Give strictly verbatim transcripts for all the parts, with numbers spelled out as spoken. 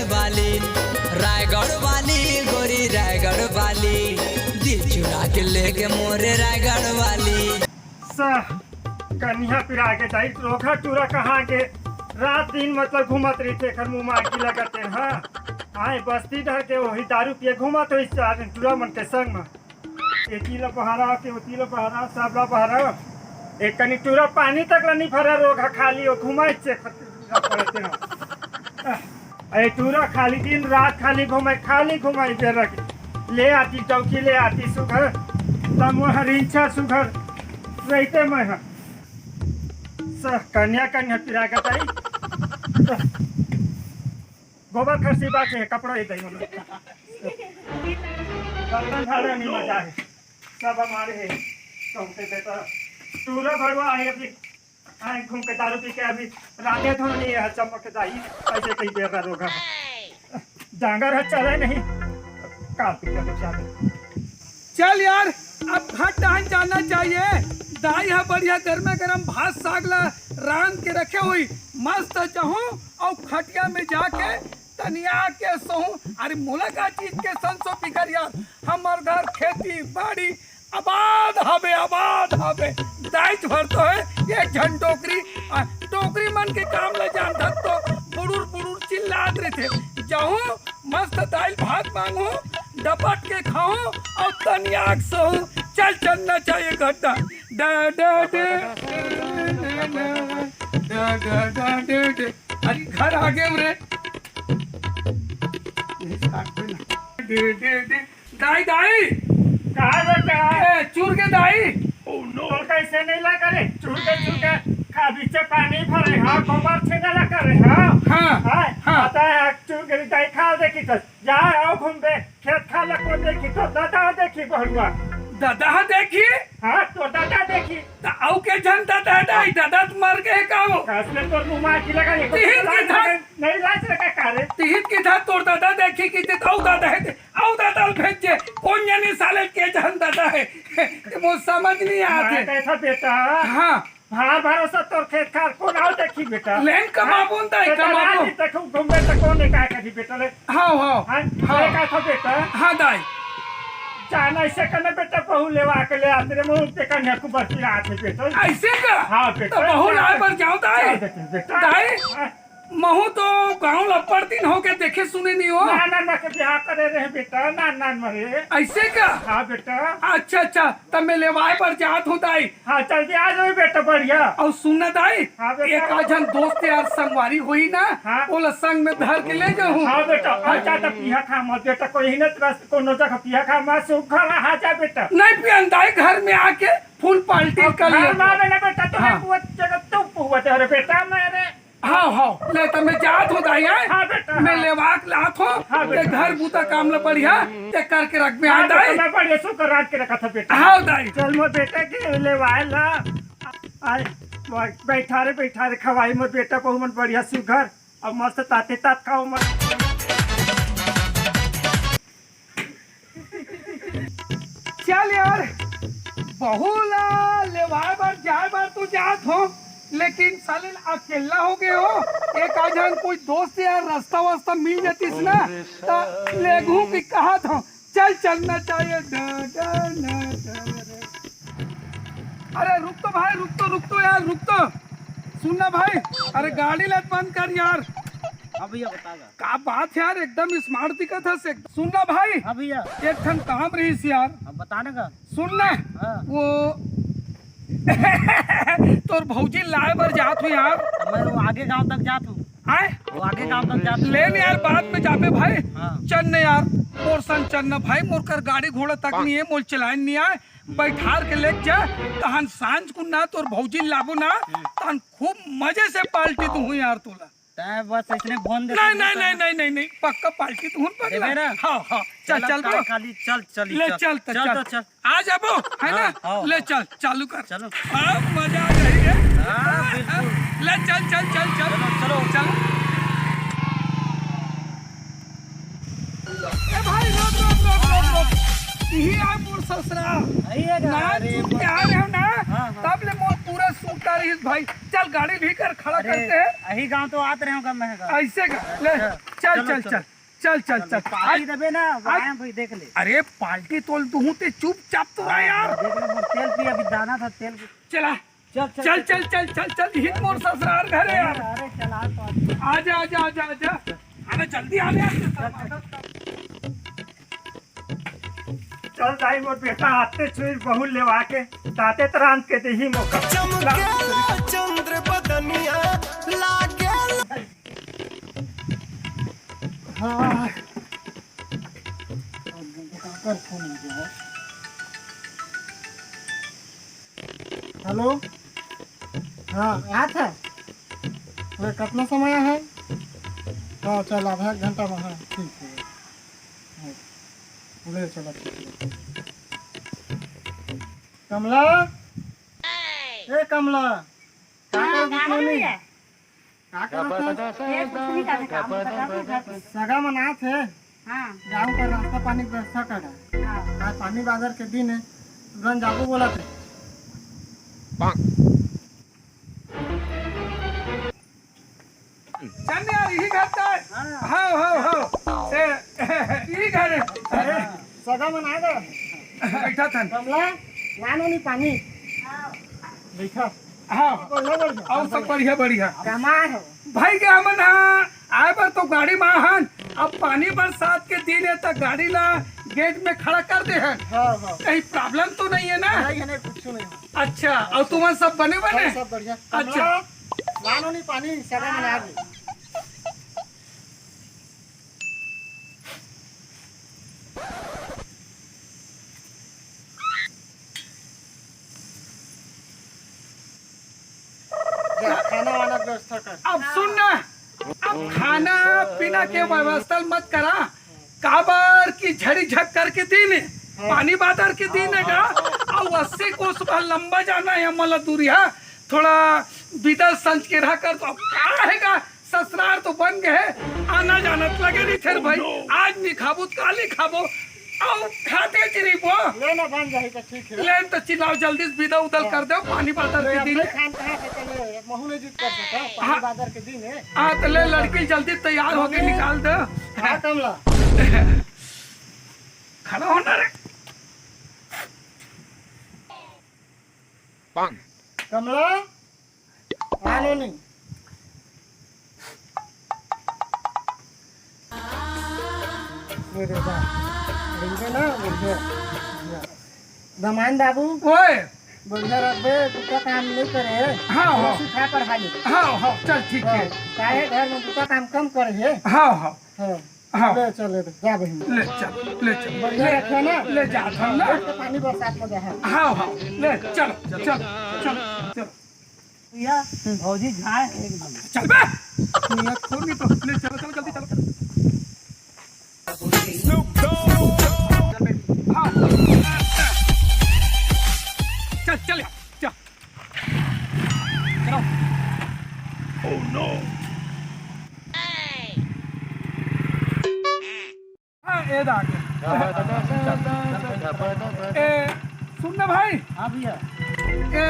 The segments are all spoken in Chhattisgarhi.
वाली, रायगढ़ वाली, गोरी रायगढ़ वाली, दिल चुरा के लेगे मोरे रायगढ़ वाली। सह, कनिहा पिरा के दाई, रोगहा टूरा कहाँ गे? रात दिन मतलब घूमत रहिथे, एखर मुँह मांगी लगत हे, हाँ। आए बस्ती डहर के वही दारू पिए घूमत होही चार टूरा मन के संग म। एती ल बहरा के ओती ल बहरा, सब ल बहरा। एक कनी टूरा पानी तक ल नी भरा, रोगहा खाली ओ घुमाई चेक करते हो। ए टूरा खाली दिन रात खाली घुमाई, खाली घुमाई बेरा के। ले आती डौकी, ले आती सुघर, त मोर हरिंछा सुघर रहिते मैं ह। सह, कनिहा कनिहा पिरा के दाई। गोबर खरसी बाचे हे, कपड़ा ही दई। बर्तन झाड़े नहीं मजा है, सब हमारे है। कहूँ के बेटा, टूरा भरवा है अभी, आए घूम के दारू पी के अभी राधे धोनी है, चमक दाई, ऐसे कहीं बेरा रोगहा। डांगर है चले नहीं, काल पी के बचा दे। चल यार, अब घर टहन जाना चाहिए। दाई ह बढ़िया गरमे गरम भात साग ला रांध के रखे होही, मस्त जहूं अउ खटिया में जाके तनिया के सोहूं। अरे मोला का चीज के संसो फिकर यार, हमर घर खेती बाड़ी आबाद हवे, आबाद हवे। दाईच भर तो है एक झन डोकरी, आ, डोकरी मन के काम ला जानथस तो बुड़ुर बुड़ुर चिल्लात रहिथे। जाहूं मस्त दाल भात मांगहूं, डपट के खाहूं अउ तनिया के सोहूं। चल चलना चाहिए घटा। डा, डा, डा, डा, डा, डा, डा। अरे घर आ गए रे। Day, day, day. दाई, दाई। का बेटा? ए, चूर के दाई। तो कैसे नहीं ला करे? चूर के, चूर के। खा बीचे पानी भरे, हाँ, गोबर छीने ला करे, हाँ। हाँ, हाँ। हाँ, आता है, चूर के दाई खा देखी तो। जा, आओ घूमबे, खेत खार ला कोन देखी, तोर ददा देखी बहुआ। ददा देखी? हाँ, तोर ददा देखी। त अउ के झन ददा हे दाई, ददा त मर गे हे का वो? असले तोर मुंह मार की लगा, ये तो तिहित लाज की लगा, था। नहीं लाज लगा का रे? तिहित की था, तोर ददा देखी कि ते अउ ददा हे ते, अउ ददा ल भेज जे, कोन जनी साले के झन ददा हे, ते मोर समझ नहीं आत मैं हे। कहता बेटा, हाँ। भार भरोसा तोर खेत खार कोन आओ देखी बेटा। लेन कमाबो न दाई, बेटा कमाबो। राजी तक घूमबे त कोन ने का करी बेटा ले। हाँ, हाँ, हाँ, हाँ। ले का था बेटा? हाँ दाई। जाना ऐसे करना बेटा, बहू लेवा के ले आते रे, मुंह देखा ने कुबर पिरात हे बेटा। ऐसे का? हाँ बेटा। तो बहू लाए बर जाओ दाई। चल देते बेटा। दाई, हाँ। महू तो गाँव लपड़ दिन हो के देखे सुने नहीं हो। ना, ना, ना के ब्याह करे रहे बेटा, ना, ना, मरे। ऐसे का? हाँ बेटा। अच्छा, अच्छा, तब मैं लेवाए बर जात हूँ दाई। हाँ, जल्दी आ जाओ बेटा, बढ़िया। अउ सुन ना दाई, हाँ बेटा। एक आध झन दोस्त यार संगवारी होही ना, हाँ। ओला संग में धर के ले जाहूँ। हाँ बेटा, आ जा त पिया खा मत बेटा, कोई ही ना तरह से कोनो जगह पिया खा मत, सुख घर आ जा बेटा। नहीं पियन दाई, घर में आके फुल पार्टी अब कर घर ले। में आवे ना बेटा, तो हाँ। मैं वो जगह तू पुआ दे रे बेटा, मेरे हाँ, हाँ, ले त मैं जात हूँ दाई, हैं? हाँ बेटा, मैं हाँ। लेवा के लात हूँ, हाँ ते बेटा। घर बूता काम ला बढ़िया, ते करके रख में हाँ आ दाई। बेटा, मैं बढ़िया सुकर रात के रखा था बेटा। हाँ दाई। चल मोर बेटा के लेवाए ला। आए, बैठा रे, बैठा रे, खवाई मोर बेटा, बहु मन बढ़िया सुघर, अब मस्त ताते तात खाओ मत। चल यार, बहू ला लेवाए बर जाए बर तो जात हो, लेकिन साले अकेला हो गए हो। एक आध झन कोई दोस्त यार रास्ता वास्ता मिल जातीस ना, त लेगहूं कि कहत हो। चल चलना चाहिए। डा, डा, डा, डा, डा। अरे रुक तो भाई, रुक तो, रुक तो यार, रुक तो। सुन ना भाई, अरे गाड़ी ला बंद कर यार। हाँ भैया, बता दा। का बात है यार, एकदम smart दिखत हस। सुन ना भाई, हाँ भैया। एक ठन काम रहीस यार। अब बता ना का। सुन ना, हाँ। वो तोर भौजी लाए बर जात हूँ यार। तो मैं वो आगे गांव तक जात हूँ। आए? वो आगे गांव तक जात हूँ। ले न यार, बाद में जाबे भाई। हाँ। चल न यार, मोर संग चल न भाई, मोर कर गाड़ी घोड़ा तक नहीं है, मोर चलाए नहीं आए। बैठार के लेके जा, तहन सांझ को ना तोर भौजी लाबो ना, हम्म। तहन खूब मजे से पार्टी दूहूं यार तोला। तैं बस इसने फोन दे नहीं, दे नहीं, दे। नहीं, नहीं, नहीं, नहीं, पक्का पार्टी दूहूं पगला। देबे ना? हाँ, हाँ, चल, चल, चल तो। खाली चल, चली, ले, चल। चल तो, चल चल। तो, चल। आ जाबो, है ना? हाँ, हाँ, ले हाँ। चल, चालू कर। चलो। हाँ, मजा आ जाएगा। हाँ, बिल्कुल। ले चल, चल, चल, चल। चलो, चलो। चल। ए भाई, रोक, रोक, रोक, रोक, रोक। यही आ मोर ससुरा। आइए ना, नाच अरे, चुप के आ रहे हो ना? हाँ, हाँ। तब ले मोर पूरा तू का रहिस भाई? चल गाड़ी भी कर, खड़ा अरे, करते हैं। यही गांव तो आत रहे होगा महंगा। ऐसे का? ले, अच्छा, चल, चलो, चल, चलो। चल, चल, चल, चल। पार्टी आज देबे ना, आज आए भाई, देख ले। अरे पार्टी तोल तू हूँ, ते चुपचाप तो रहा यार। देख ले, मोर तेल पी, अभी दाना था, तेल पी। चला। चल, चल, चल, चल, चल, चल, चल, चल, हित मोर ससुरार घर है यार। अरे, चला तो। आजा, आजा, आजा, आजा। अरे जल्दी आ यार। चल दाई, मोर बेटा आते छुई बहू लेवा के दाते त रांध के देही मोका। चमकेला चंद्र बदनिया लागेला। हाँ। काकर फोन आ गया है। हेलो, हाँ, आत हे। अरे, कतना समय हे? हाँ, चल, आधा एक घंटा में, हाँ, ठीक हे। हाँ, ले चला, ठीक हे। कमला, ए कमला, का हाँ, करत हस का नोनी? भैया? का करत हस? ये कुछ नहीं करते, काम करता था घर पे। सगा मन आत हे। हाँ। गाँव का रास्ता पानी के व्यवस्था कर। हाँ। आज पानी बादर के दिन हे, तुरंत जाबो बोलत हे। चल यार, यही घर का है। हाँ। हाँ, हाँ, हाँ। ए, यही घर है। अरे, सगा मन आ गए। बैठा था। कमला, लानो नहीं पानी। बैठा। हाँ। बढ़िया, बढ़िया। अउ सब बढ़िया, बढ़िया। कमाल हो। भाई के हमन हा आए बर तो गाड़ी में आहन, अब पानी बरसात के दिन हे त गाड़ी ला गेट में खड़ा कर दे हन। हाँ, हाँ। कहीं प्रॉब्लम तो नहीं हे ना? नहीं, नहीं, कुछ नहीं। अच्छा, अउ तुमन सब बने बने? सब, सब बढ़िया। अच्छा। कमला, लानो नहीं पानी, सगा मन आ गए। जा, खाना वाना के व्यवस्था कर। अब सुन ना, अब खाना पीना के व्यवस्था मत करा, काबर कि झड़ी झक्कर के दिन हे, हाँ। पानी बादर के दिन हे गा, अउ अस्सी कोस भर लंबा जाना हे हमला दूरिहा, थोड़ा बिदा संज के रहा कर, तो अब का हे गा, ससुरार तो बन गए, आना जाना त लगे रहिथे भाई। आज नहीं खाबो त काली खाबो, अउ खाते जी रहिबो। ले ना, बन जाही त ठीक हे। ले न त चिल्लाओ, जल्दी से बिदा उदल हाँ। कर दो, पानी बादर के दिन हे। खान कहाँ से चले, महू नहीं जीत कर सकता, पानी हाँ। बादर के दिन हे। हाँ, त ले लड़की जल्दी तैयार होके मम्मी। निकाल दो। हाँ, कमला। खड़ा होना रे। कमला, आनो नहीं। मेरे बा, बढ़िया ना, बढ़िया। दमान बाबू, ओए। बढ़िया रखबे, तू का काम नहीं करे। हाँ, हाँ। सिखा पढ़ा ले। हाँ, हाँ, चल ठीक हे। हाँ, काहे घर में तू का काम कम करे हे। हाँ, हाँ। हाँ। हाँ। ले चल, ले जा बहिन। ले चल, ले चल। बढ़िया रखे ना? ले जा, हम ना। बैठ के पानी बरसात में जा। हाँ, हाँ। ले चल, चल, चल, चल। भैया, भौजी झाए एकदम। चल बे। नियत को नहीं तो। ले चल, चल, जल्दी चल। हाँ। चल, चल यार, चल। चलो। Oh no। हाँ, ये आ गया। ए, सुन ना भाई। हाँ भैया। ए,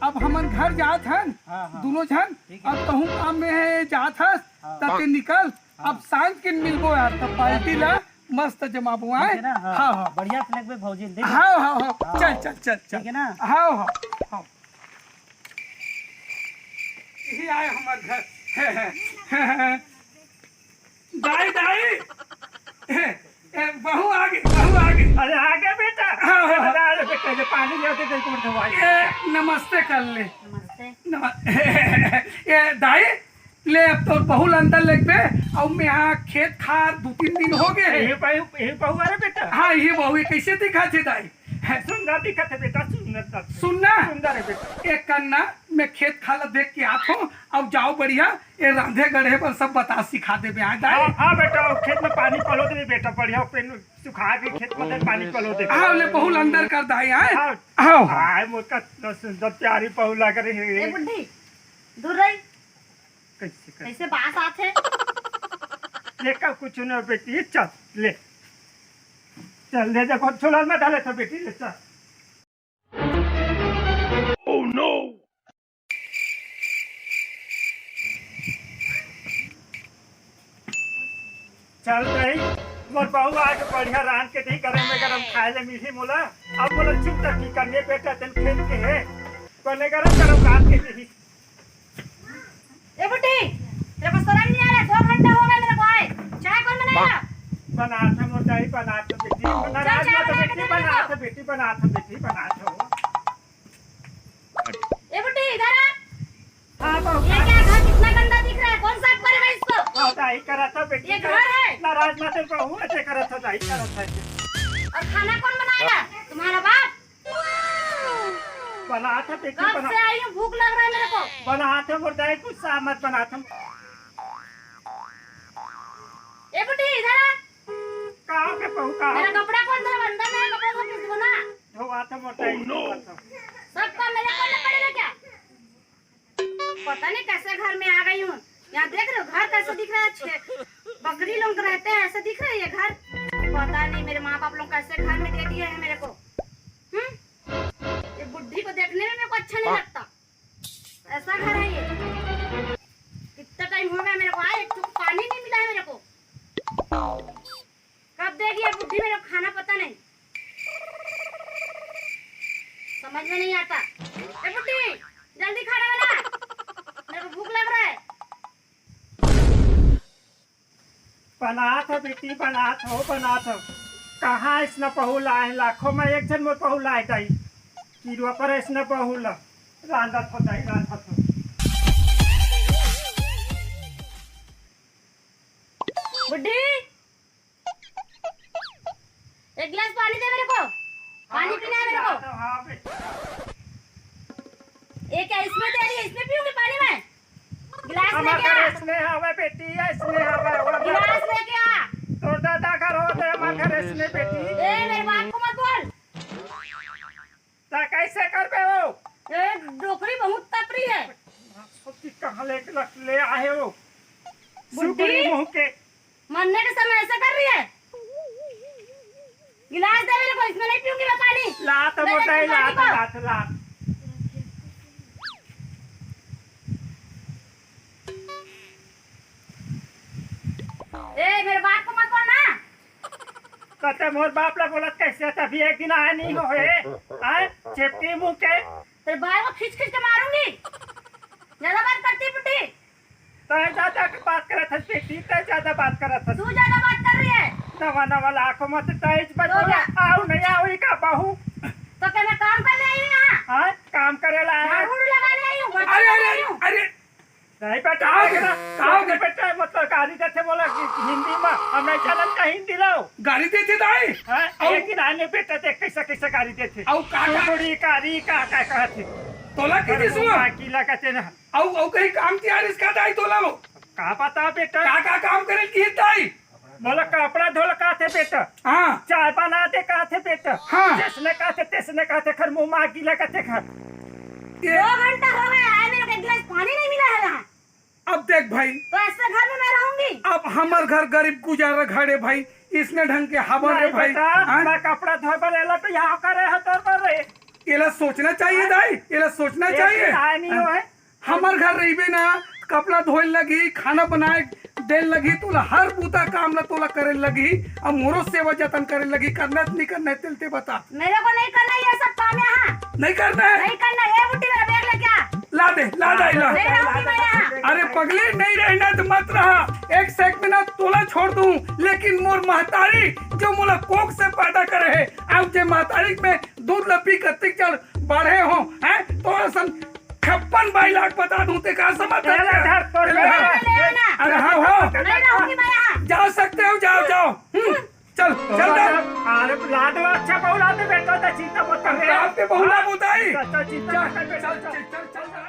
अब हमन घर जात हन, हाँ, हाँ। दोनों झन। ठीक है। अब कहूँ काम में हे, जात हस, हाँ। तब ते निकल। हाँ। अब सांझ के मिलबो यार, तब पार्टी ला मस्त जमाबो, ठीक है आए? ना? हाँ। हाँ, हाँ। बढ़िया से लगबे भौजी, देख। हाँ, हाँ, हाँ। हाँ। चल, चल, चल, चल। ठीक है ना? हाँ, हाँ, हाँ। यही आए हमर घर। दाई, दाई। ए, ए, बहू आ गई, बहू आ गई। अरे, आ गया बेटा। हाँ, हाँ, हाँ। अरे, अरे, बेटा, ये पानी ले आते, तेरे को दवाई। ए, नमस्ते कर ले। नमस्ते। नम-, ए, दाई, ले, अब तोर बहू ल अंदर लेगबे, अउ मैं यहाँ खेत खार दू तीन दिन हो गए हे। ये बहू, ये बहू, अरे बेटा। हाँ, ये बहू, ये कैसे दिखत हे दाई? सुंदर दिखत हे बेटा, सुंदर दिखत हे। सुन ना। सुंदर हे बेटा। एक कन्ना, मैं खेत खार ल देख के आत हूँ, अब जाओ बढ़िया, ये रांधे गढ़े बर सब बता सिखा देबे, आए दाई। हाँ, हाँ बेटा, वो खेत में पानी पलो देबे बेटा, बढ़िया पेन सुखा के खेत में पानी पलो देबे। हाँ, ले बहू ल अंदर कर दाई, आए। हाँ। हाँ, हाँ। आए, मोर का इतना सुंदर प्यारी बहू लग रही है। ए बुढ़ी, दूर रही। कैसे कर? कैसे बास आथे? ये का कुछ ना बेटी, चल, ले। चल, ले, देखो, झोला में डाले थे बेटी, ले, चल। Oh no! चल दाई, मोर बहू आज बढ़िया रांध के दी, गरम में गरम खाए ले मिलही मोला। अब मोला चुप तक की करने बेटा, तेन खेल के हे, बने गरम गरम रांध के दी। ए बुड्ढी, तेरे को शर्म नहीं आ रहा? दो घंटा हो गया मेरे को आए, चाय कौन बनाएगा? बनात हे मोर दाई, बनात हे बेटी, चल, नाराज चाय मत हो बना के बेटी, दे मेरे बनात को। हे बेटी, बनात हे बेटी, बनात हे। ए बुड्ढी, इधर आ। हाँ, बहू। ये क्या घर कितना गंदा दिख रहा है, कौन साफ करेगा इसको? हाँ, दाई करत हे बेटी, ये घर है? नाराज मत हो बहू, ऐसे करत हे दाई, करत हे। और खाना कौन बनाएगा? तुम्हारा बाप? बनात हे बेटी, कब बना। से आई हूँ, भूख लग रहा है मेरे को। बनात हे मोर दाई, गुस्सा मत, बनात हे। ए बुड्ढी, इधर आ। का हो गे बहू, का हो? मेरा कपड़ा कौन धोए? अंदर मेरा कपड़ा धो के धोना। धोवात हे मोर दाई, धोवात हे। सब काम मेरे करना पड़ेगा क्या? पता नहीं कैसे घर में आ गई हूँ। यहाँ देख रहे हो घर कैसे दिख रहा है? छे-, बकरी लोग रहते हैं, ऐसे दिख रहा है ये घर। पता नहीं मेरे माँ बाप लोग कैसे घर में दे दिए हैं मेरे को। हम्म, ये बुड्ढी को देखने में मेरे को अच्छा नहीं लगता। ऐसा घर है ये। कितना टाइम हो गया मेरे को आए, एक चुक पानी नहीं मिला है मेरे को। कब देगी ये बुड्ढी मेरे को खाना पता नहीं, समझ में नहीं आता। ए बुड्ढी, जल्दी खाना बना, मेरे को भूख लग रहा है। बनात हे बेटी, बनात हे, बनात हे। कहाँ अइसना बहू लाए, लाखों में एक झन मोर बहू लाए दाई। किरुआ पर अइसना बहू ला रांधत हे दाई, रांधत हे। बुड्ढी, एक गिलास पानी दे मेरे को, पानी पीना है मेरे को। हाँ, हाँ, बेटी। ये क्या इसमें दे रही है, इसमें पीऊंगी पानी मैं? गिलास लेके आ। इसमें हवे बेटी, इसमें हवे, वो गिलास लेके आ। तोर दादा घर होते, हमार घर इसमें बेटी। ए, मेरे बाप को मत बोल। ता कैसे करबे हो? ए, डोकरी बहुत तपरी है। सब्जी कहाँ ले, ले आए हो? बुड्ढी। सुगुरी मुंह के। मरने के समय ऐसा कर रही है। गिलास दे मेरे को, इसमें नहीं पीऊंगी मैं पानी। ला तो मैं मोटा ही देखती ला पानी तो को। ला तो ला। ए, मेरे बाप को मत बोलना। कते मोर बाप ला बोलत कैसे? तभी एक दिन आए नहीं हो हे। आए, चेपटी मुंह के। तेरे बाल को खींच खींच के मारूंगी। ज्यादा बात करती बुड्ढी। तय ज्यादा बात करत हस बेटी, तय ज्यादा बात करत हस। तू ज्यादा बात कर रही है। नवा नवा लाखों मत तय तो बोला, क्या? आओ नहीं आओ, ई का बहू? तो क्या मैं काम करने आई हूँ यहाँ? हाँ, काम करे ला आए। झाड़ू लगाने आई हूँ, पोछा अरे, लगाने अरे, आई हूँ। अरे, नहीं बेटा, का हो गया? बेटा, का हो गया? बेटा, मतलब गारी देथे बोला कि हिंदी में, हम नहीं जानन का हिंदी लो। गारी देथे दाई? हाँ, अउ एक दिन आने बेटा देख कैसा, कैसा गारी देथे। अउ का, का? सुगुड़ी कारी का, का कहथे। तोला के अरे दिसुआ? वो माँ की लगथे ना। अउ, अउ कहीं काम तियार इसका दाई तोला हो? का पता बेटा? का, का काम करे की दाई? बोला कपड़ा धोला कहथे बेटा। हाँ। चाय बना दे कहथे बेटा। हाँ। जैसने कहथे, तैसने कहथे, खर मुंह मार गीला कहथे खर। ये दो घंटा हो गया है, मेरे को एक गिलास पानी नहीं मिला है यहाँ। अब देख भाई, तो ऐसे घर में मैं रहूंगी? अब हमर घर गरीब गुजारा घर है भाई, इसने ढंग के हवा रे नहीं भाई। बेटा, हाँ? मैं कपड़ा धोए बर एला तो यहाँ करे है तोर बर रे। एला सोचना चाहिए हाँ? दाई, एला सोचना एक चाहिए। आए नहीं हाँ? हो है। हमर घर रहिबे ना, कपड़ा धोए लगी, खाना बनाए दे लगी, तोला हर बूता काम ला तोला करे लगी, अब मोरो सेवा जतन करे लगी, करना है, नहीं करना है, तेल ते बता। मेरे को नहीं करना ये सब काम यहाँ। नहीं करना है? नहीं करना। ये बुड्ढी मेरा बैग लेके आ। ला दे, ला दे, ला। नहीं रहूंगी मैं यहाँ। अरे पगली, नहीं रहना तो मत रहा, एक सेकंड में ना तोला छोड़ दूं, लेकिन मोर महतारी जो मोला कोख से पैदा करे है, अब जे महतारी में दूध ला पी कत्तिक जड़ बढ़े हो, हैं? तोर सन छप्पन बाई लाख बता दूं, ते का समझ ए, सकते हो? धर, तोर ए, ले, धर। ले, ले, ले। अरे हाँ, हो। नहीं रहूंगी मैं यहाँ। जा सकते हो, जाओ, जाओ। हम्म, चल, चल, चल। अरे, लाद में अच्छा बहू लाद में बेटा, तो चिंता मत कर रे। लाद में बहू ला बुदाई। चल, चल, चिंता मत कर बेटा, चल, चल। चल, चल, चल।